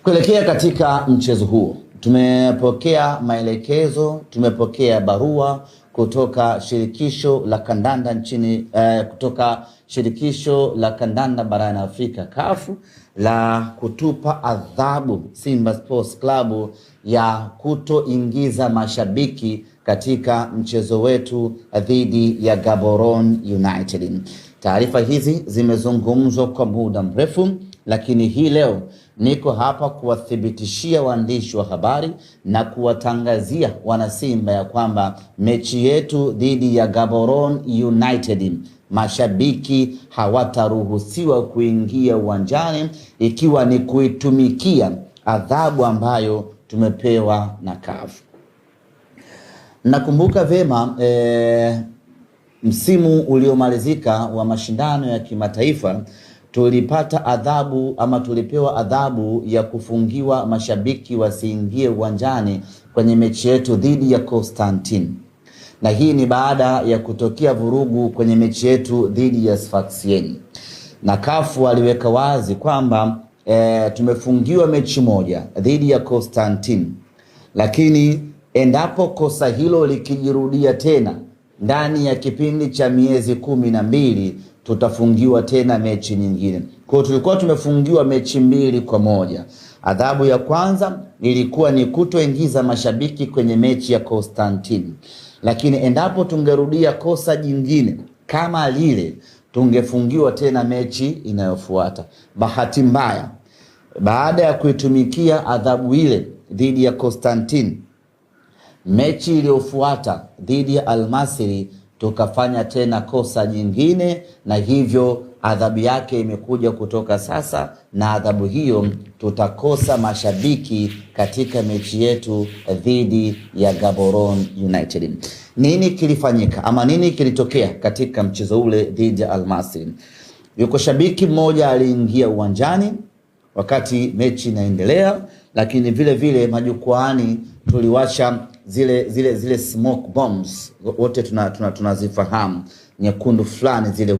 Kuelekea katika mchezo huo, tumepokea maelekezo, tumepokea barua kutoka shirikisho la kandanda nchini kutoka shirikisho la kandanda barani Afrika CAF la kutupa adhabu Simba Sports Club ya kutoingiza mashabiki katika mchezo wetu dhidi ya Gaborone United. Taarifa hizi zimezungumzwa kwa muda mrefu, lakini hii leo niko hapa kuwathibitishia waandishi wa habari na kuwatangazia wanasimba ya kwamba mechi yetu dhidi ya Gaborone United mashabiki hawataruhusiwa kuingia uwanjani, ikiwa ni kuitumikia adhabu ambayo tumepewa na CAF. Nakumbuka vyema msimu uliomalizika wa mashindano ya kimataifa tulipata adhabu ama tulipewa adhabu ya kufungiwa mashabiki wasiingie uwanjani kwenye mechi yetu dhidi ya Constantine, na hii ni baada ya kutokea vurugu kwenye mechi yetu dhidi ya Sfaxien, na CAF waliweka wazi kwamba tumefungiwa mechi moja dhidi ya Constantine, lakini endapo kosa hilo likijirudia tena ndani ya kipindi cha miezi 12 tutafungiwa tena mechi nyingine. Kwa hiyo tulikuwa tumefungiwa mechi 2-1. Adhabu ya kwanza ilikuwa ni kutoingiza mashabiki kwenye mechi ya Constantine, lakini endapo tungerudia kosa jingine kama lile tungefungiwa tena mechi inayofuata. Bahati mbaya, baada ya kuitumikia adhabu ile dhidi ya Constantine, mechi iliyofuata dhidi ya Almasri tukafanya tena kosa jingine, na hivyo adhabu yake imekuja kutoka sasa, na adhabu hiyo tutakosa mashabiki katika mechi yetu dhidi ya Gaborone United. Nini kilifanyika ama nini kilitokea katika mchezo ule dhidi ya Almasri? Yuko shabiki mmoja aliingia uwanjani wakati mechi inaendelea, lakini vile vile majukwaani tuliwasha zile smoke bombs, wote tunazifahamu, nyekundu fulani zile.